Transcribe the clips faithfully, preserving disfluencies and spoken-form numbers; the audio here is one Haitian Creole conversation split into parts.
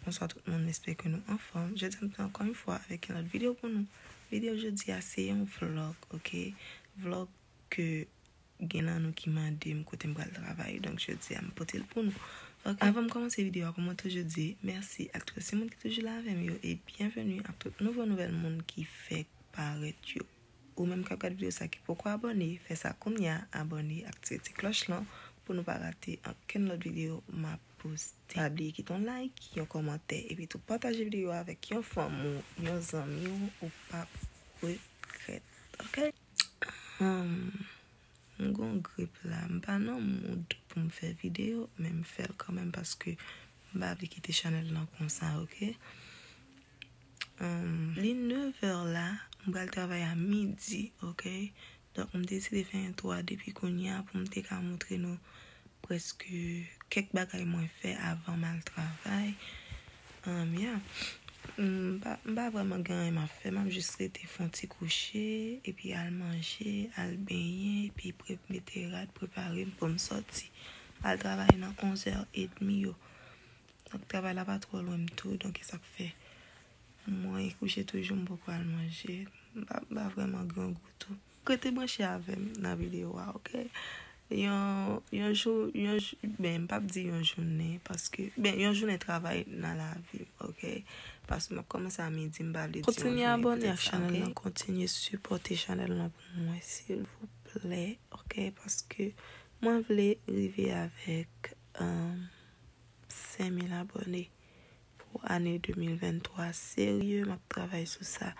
Bonswa tout moun, m espere ke nou anfòm. Jodi a m tou ankò yon fwa avèk yon lòt videyo pou nou. Videyo jodi a se yon vlog, ok? Vlog ke gen nan nou ki mande m kote m pral travay. Donk jodi a m pote l pou nou. Ok? Avan m kòmanse videyo a, kòm mwen toujou di, mèsi ak tout se moun ki toujou la avè m yo e byenveni ak tout nouvo nouvèl moun ki fèk parèt yo. Ou menm k ap gad videyo sa ki poko abòne, fè sa kounye a, abòne, aktive ti klòch lan pou nou pa rate okenn lòt videyo m ap poste. Pa bliye kite yon like, yon kòmantè, epi tou pataje videyo a avèk yon fanm ou, yon zanmi w, ou p ap regrèt. Ok? Humm, m gon grip la. M pa nan mood pou m fè videyo, men m fè l kanmenm paske m pa vle kite chanèl lan konsa, ok? Humm, li nevè la, m pral travay a midi, ok? Donk, m deside fè entwo a depi kounye a pou m te ka montre nou prèske kèk bagay mwen fè avan m al travay. Humm, ya. M pa, m pa vrèman gen anyen m ap fè, m ap jis rete fè yon ti kouche, epi al manje, al benyen, epi pre-, mete rad, prepare m pou m sòti. Al travay nan onzè edmi yo. Donk, travay la pa twò lwen m tou, donk, e sa k fè mwen kouche toujou, m poko al manje. M pa, m pa vrèman grangou tou. Rete branche avè m nan videyo a, ok? Yon, yon jou, yon jou, ben, m p ap di yon jounen, paske, ben, yon jounen travay nan lavi m, ok? Paske m ap kòmanse a midi, m pa vle di yon jounen, petèt sa, ok? Kontinye abòne ak chanèl lan, kontinye sipòte chanèl lan pou mwen, silvouplè, ok? Paske mwen vle rive avèk, um, senk mil abòne pou ane de mil venntwa. Serye, m ap travay sou sa.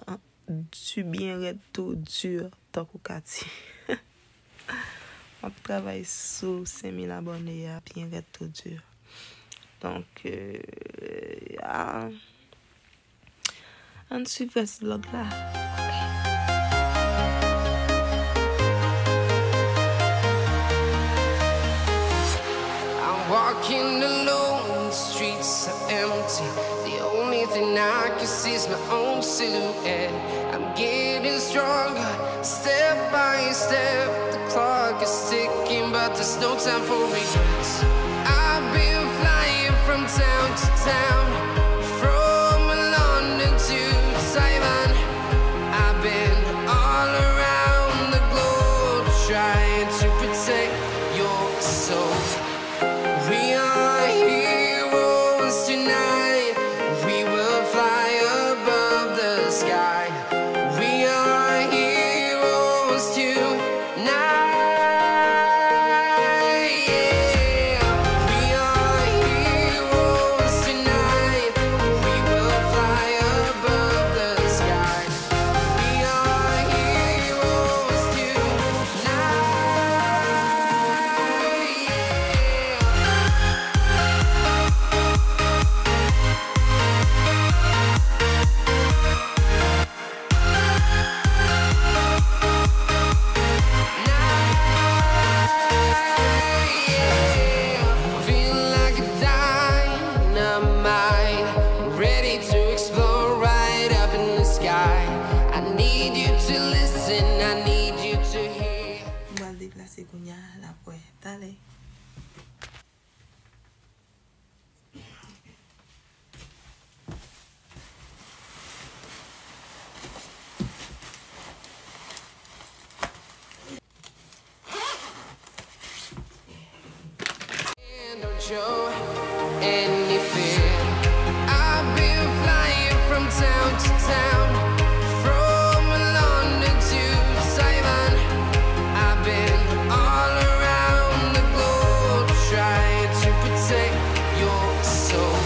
An, di byen rèd tou, di tankou Katy. M ap travay sou senk mil abòne a byen rèd tou di. Donk, euh, ya. Ann swiv rès vlog la. I'm walking alone, the streets are empty. The only thing I can see is my own silhouette. I'm getting stronger, step by step. The clock is ticking, but there's no time for regrets. I've been flying from town to town, from London to Taiwan. I've been all around the globe trying to protect your soul. We are heroes tonight. We will fly above the sky. We are heroes tonight. Yeah. We are heroes tonight. We will fly above the sky. We are heroes tonight. Yeah. Feel like a dynamite, ready to explode right up in the sky. I need you to listen, I need you to hear. M pral deplase kounye a, n ap wè. Talè. Don't show any fear. I've been flying from town to town, from London to Taiwan. I've been all around the globe trying to protect your soul.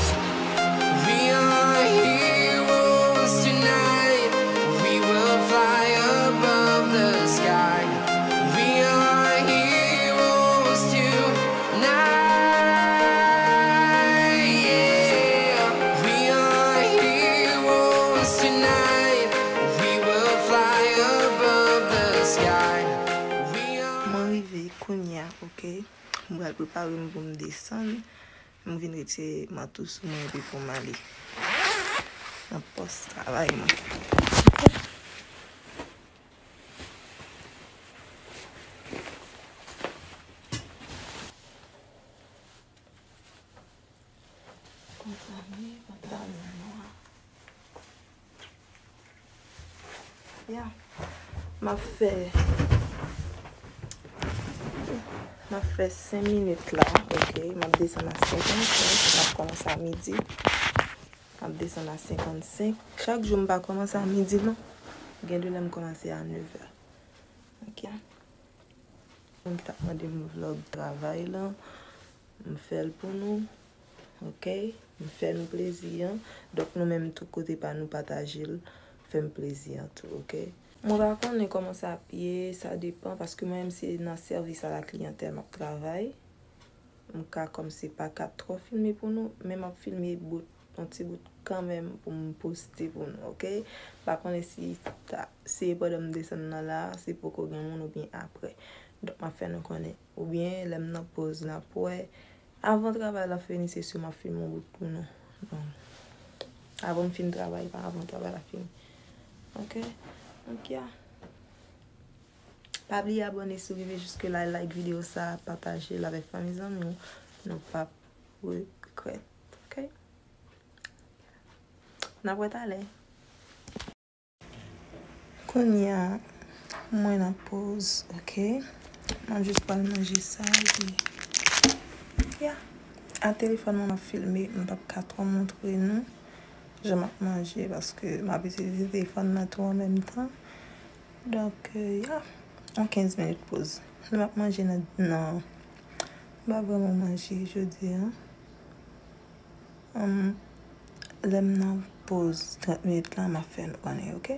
We are heroes tonight. We will fly above the sky. We are heroes tonight. Yeah. We are heroes tonight. We will fly above the sky. We are Mwen rive kounye a, ok? Mwen pral prepare m pou m desann. M vin retire manto sou mwen epi pou m ale nan pòs travay mwen. Konsa. Ya. M ap fè, m ap fè senk minit la, ok? M ap desann a senkannsenk, m ap kòmanse a midi. M ap desann a senkannsenk. Chak jou m pa kòmanse a midi, non. Gen de lè m kòmanse a nevè. Ok? Moun ki t ap mande m vlòg travay lan, m fè l pou nou. Ok? M fè nou plezi an. Donk, nou menm tou kote pa nou pataje l, fè m plezi an tou, ok? Mwen pa konnen kòman sa ap ye, sa depan, paske mwen menm se nan sèvis a la kliyantèl m ap travay. M ka kòmsi pa ka twò filme pou nou, men m ap filme bout, yon ti bout kanmenm pou m poste pou nou, ok? M pa konnen si ta, se pandan m desann nan la, se poko gen moun oubyen aprè. Donk, m ap fè nou konnen. Oubyen, lè m nan poz la, pou wè, avan travay la fini, se si m ap filme yon bout pou nou. Bon. Avan m fin travay, pa avan travay la fini. Ok? Donk, ya. Pa bliye abòne si w rive jiske la, like videyo sa, pataje l avèk fanmi zanmi w. Nou p ap regrèt. Ok? N ap wè talè. Kounye a, mwen nan poz, ok? Mwen jis pral manje sa, epi, ya. A telefòn mwen, m ap filme, m p ap ka twò montre nou jan m ap manje, paske m ap itilize telefòn nan tou an menm tan. Donk, euh, ya, yon kenz minit poz. M ap manje nan, nan, m pa vrèman manje jodi a. Lè m nan poz trant minit la, m ap fè nou konnen, ok?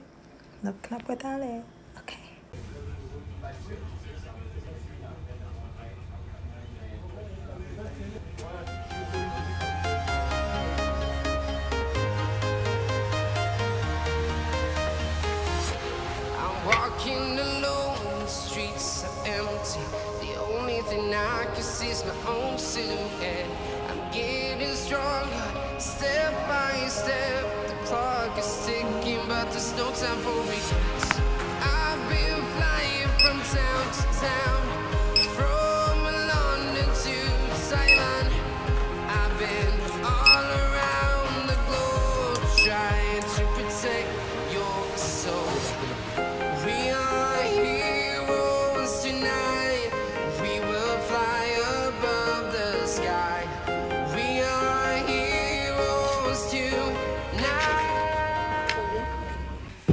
N ap, n ap wè talè, ok? I'm walking alone, the streets are empty. The only thing I can see is my own silhouette. I'm getting stronger, step by step. The clock is ticking, but there's no time for regrets. I've been flying from town to town, from London to Taiwan. I've been all around the globe trying to protect your soul. We are heroes tonight. We will fly above the sky. We are heroes tonight.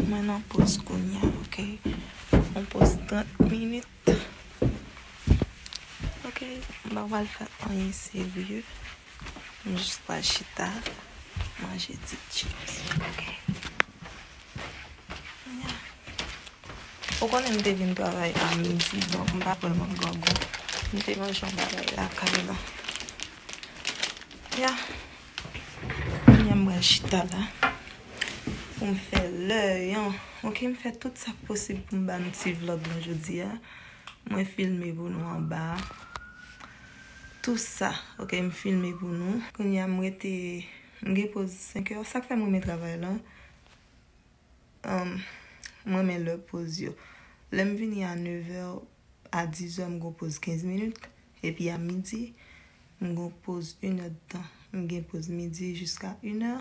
Mwen nan poz kounye a, ok? Yon poz trant minit. Ok, m pa pral fè anyen serye. M jis pral chita, manje ti chips. Ok. Ya. Ou konnen m te vin travay a midi, donk m pa vrèman grangou. M te manje yon bagay lakay la. Ya. Kounye a m pral chita la pou m fè lè an. Ok, m fè tout sa k posib pou m ba nou ti vlòg lan jodi a. Mwen filme pou nou anba. Tou sa, ok, m filme pou nou. Kounye a m rete, m gen poz senk è. Sa k fè m renmen travay lan, um, m renmen lè poz yo. Lè m vini a nevè, a dizè, m gon poz kenz minit. Epi a midi, m gon poz inèdtan. M gen poz midi jiska inè.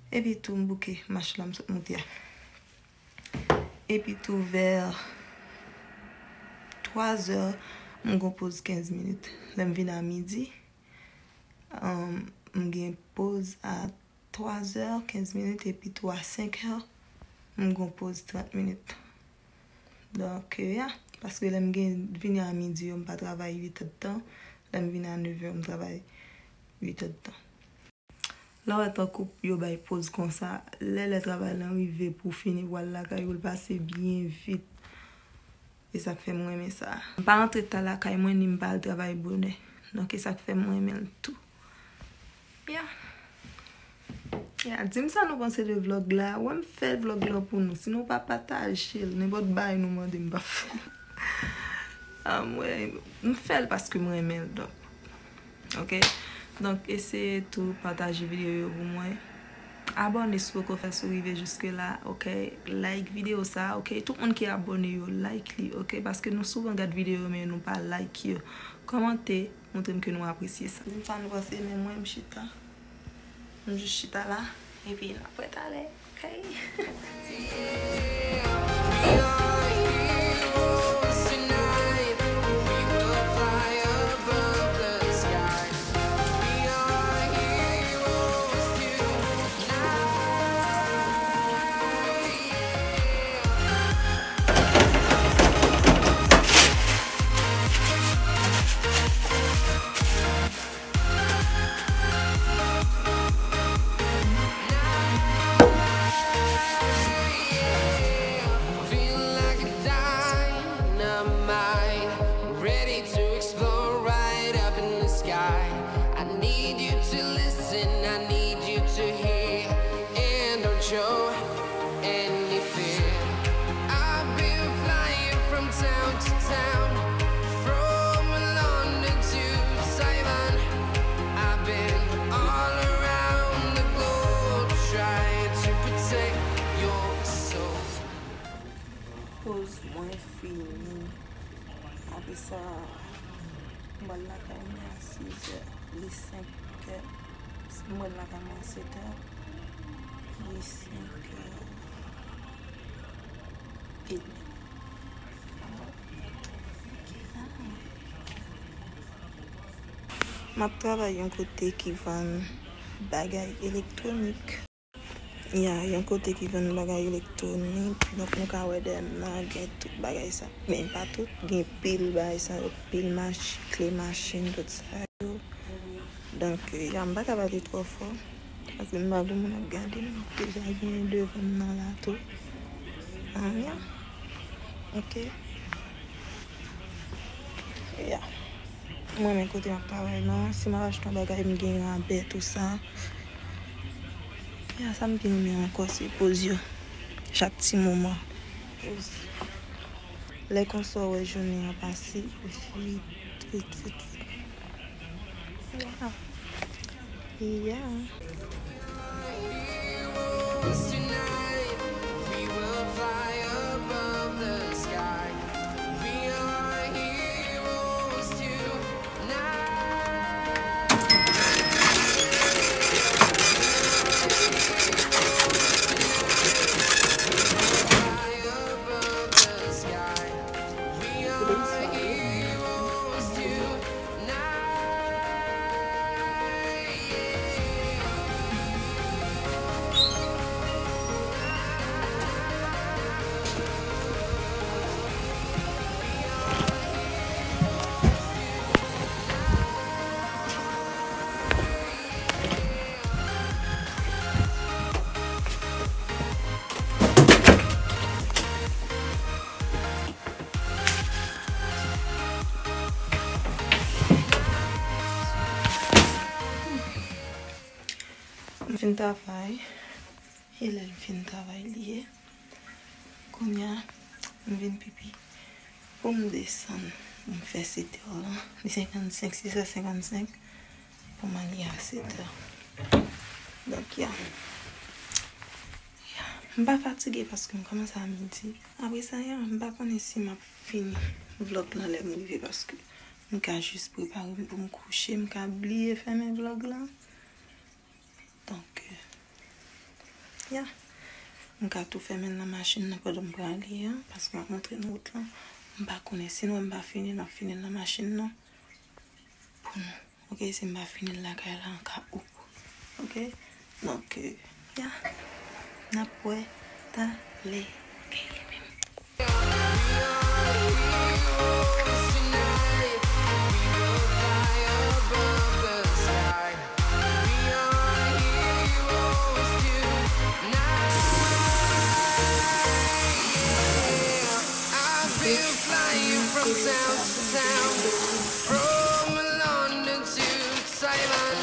Epi tou, m bouke mach la m sot moute a. Epi tou, vè twazè, m gon poz kenz minit. Lè m vin a midi, um, m gen poz a twazè, kenz minit, epi tou a senk è, m gon poz trant minit. Donk, ya, paske lè m gen, vini a midi yo, m pa travay uit èdtan. Lè m vini a nevè, m travay uit èdtan. Lè w wè tankou yo bay poz konsa, lè lè travay lan rive pou fini pou al lakay ou, l pase byen vit. E sa k fè m renmen sa. M pa rantre ta lakay mwen, ni m pa al travay bonè. Donk, e sa k fè m renmen l tou. Ya. Ya, di m sa nou panse de vlòg la. Wè m fè vlòg la pou nou. Si nou pa pataje l, nenpòt bagay nou mande m pa fè l. Anmwey, m fè l paske m renmen l, donk. Ok? Donk, eseye tou pataje videyo yo pou mwen. Abòne si w poko fè, si w rive jiske la, ok? Like videyo sa, ok? Tout moun ki abòne yo, like li, ok? Paske nou souvan gad videyo yo, men nou pa like yo. Kòmante, montre m ke nou apresye sa. Di m sa nou panse, men mwen, m chita. M jis chita la, epi n ap wè talè, ok? Poz mwen fini. Apre sa, mwen lakay mwen a sizè. Li senkè. Mwen lakay mwen a setè. Li senkè. Edmi. M ap travay yon kote ki vann bagay elektwonik. Ya, yon kote ki vann bagay elektwonik. Donk, nou ka wè dèyè m nan, gen tout bagay sa. Men pa tout, gen pil bagay sa yo, pil mach-, kle machin, tout sa yo. Donk, ya, m pa ka pale twò fò. Paske m pa vle moun ap gade m. Deja gen devan m nan la tou. Ah, ya. Ok. Ya. Mwen menm kote m ap travay la, si m ap achte yon bagay, m gen rabè, tou sa. Ya, sa m byen renmen ankò, se poz yo. Chak ti moman. Poz. Lè konsa, w wè jounen an pase vit, vit, vit, vit. Ya. Ya. M fin travay. E lè m fin travay li ye. Kounye a, m vin pipi. Pou m desann, m fè sèt è lan. Li senkannsenk, sis è senkannsenk. Pou m ale a sèt è. Donk, ya. Ya. M pa fatige paske m kòmanse a midi. Apre sa, ya, m pa konnen si m ap fini vlòg lan lè m rive paske m ka jis prepare m pou m kouche, m ka bliye fèmen vlòg lan. Donk, euh, ya. M ka tou fèmen l nan machin nan pandan m prale a, paske m ap montre nou wout lan. M pa konnen si nou wè m pa fini, n ap fini l nan machin nan pou nou. Ok, si m pa fini l lakay la, an ka ou. Ok? Donk, euh, ya. N ap wè talè. I've been flying from town to town, from London to Taiwan.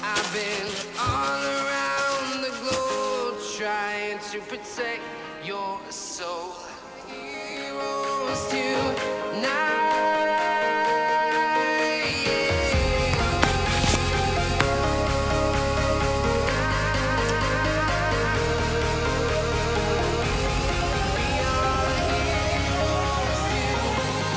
I've been all around the globe trying to protect your soul. Heroes tonight, yeah. We are heroes tonight,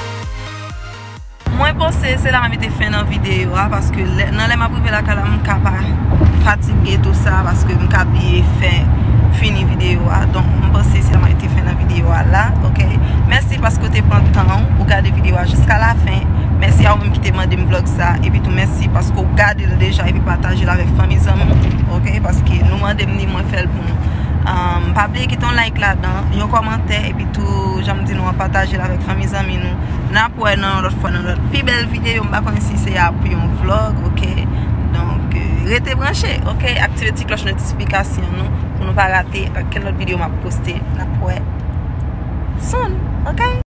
yeah. Mwen panse se la m ap mete fen nan videyo a, paske lè, nan lè m ap rive lakay la, m ka pa fatige tou sa, paske m ka bliye fè, fini videyo a. Donk, m panse se la m ap mete fen nan videyo a la, ok? Mèsi paske w te pran tan w, ou gade videyo a jiska la fen. Mèsi a ou menm ki te mande m vlòg sa, epi tou mèsi paske w gade l deja, epi pataje l avèk fanmi zanmi w, ok? Paske nou mande m ni mwen fè l pou nou. Um, pa bliye kite yon like ladan, yon kòmantè, epi tou, jan m di nou an, pataje l avèk fanmi zanmi nou. N ap wè nan yon lòt fwa, nan lòt pi bèl videyo. M pa konnen si se ap yon vlòg, ok? Donk, euh, rete branche, ok? Aktive ti klòch notifikasyon nou pou nou pa rate okenn lòt videyo m ap poste. N ap wè soon, ok?